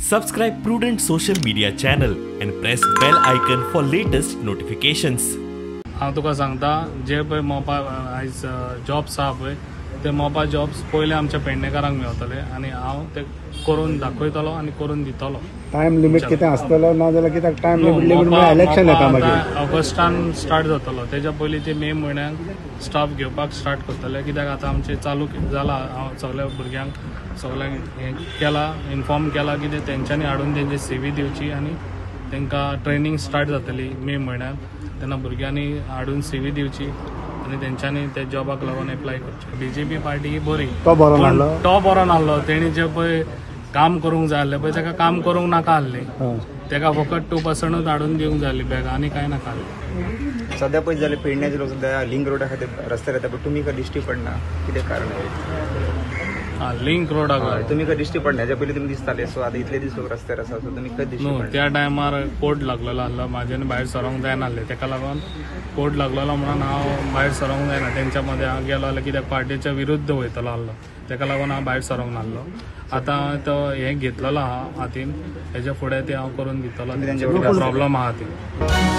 Subscribe Prudent Social Media channel and press bell icon for latest notifications. हांव तुका सांगता जे पळय मोपा आयज जॉब्स आहा पळय ते मोपा जॉब्स पयले आमच्या पेडणेकारांक मेवतले आनी हांव ते करून दाखयतलो आनी करून दितलो. टायम लिमीट कितें आसतलो ना जाल्यार कित्याक टायम लिमीट इलेक्शन येता मागीर ऑगस्टान स्टार्ट जातलो, तेज्या पयलीं ते मे म्हयन्याक स्टाफ घेवपाक स्टार्ट करतले कित्याक आतां आमचें चालू जाला. हांव सगल्या भुरग्यांक सगल्यांक हें केलां, इन्फॉर्म केलां की ते तेंच्यांनी हाडून तेंची सी व्ही दिवची आनी तांकां ट्रेनींग स्टार्ट जातली मे म्हयन्याक. तेन्ना भुरग्यांनी हाडून सी व्ही दिवची आनी तेंच्यांनी त्या जॉबाक लागून एप्लाय करचें. बी जे पी पार्टी ही बरी, तो बरो नासलो, तो बरो नासलो. तेणी जे पळय काम करूंक जाय आसलें पळय ताका काम करूंक नाका आसलें, ताका फकत 2%ूच हाडून दिवंक जाय आसली बॅग आनी कांय नाका आसलें. सध्या पळयत जाल्यार पेडण्याचे लोक सध्या लिंक रोडा खातीर रस्त्यार येता, पण तुमी खंय दिश्टी पडना, कितें कारण? लिंक रोडाक तुमी खंय दिश्टी पडना, हेच्या पयलीं तुमी दिसताले, सो आतां इतले दीस लोक रस्त्यार आसा, सो तुमी खंय दिश्टी पडना? त्या टायमार कोड लागलेलो आसलो, म्हाज्यान भायर सरोंक जायना आसलें, तेका लागून कोड लागलेलो म्हणून हांव भायर सरोंक जायना. तेंच्या मदें हांव गेलो जाल्यार कित्याक पार्टीच्या विरुद्ध वयतलो आसलो, तेका लागून हांव भायर सरोंक नासलो. आतां तो हें घेतलेलो आहा हातीन, हेच्या फुडें ते हांव करून दितलो, प्रॉब्लम आहा ती.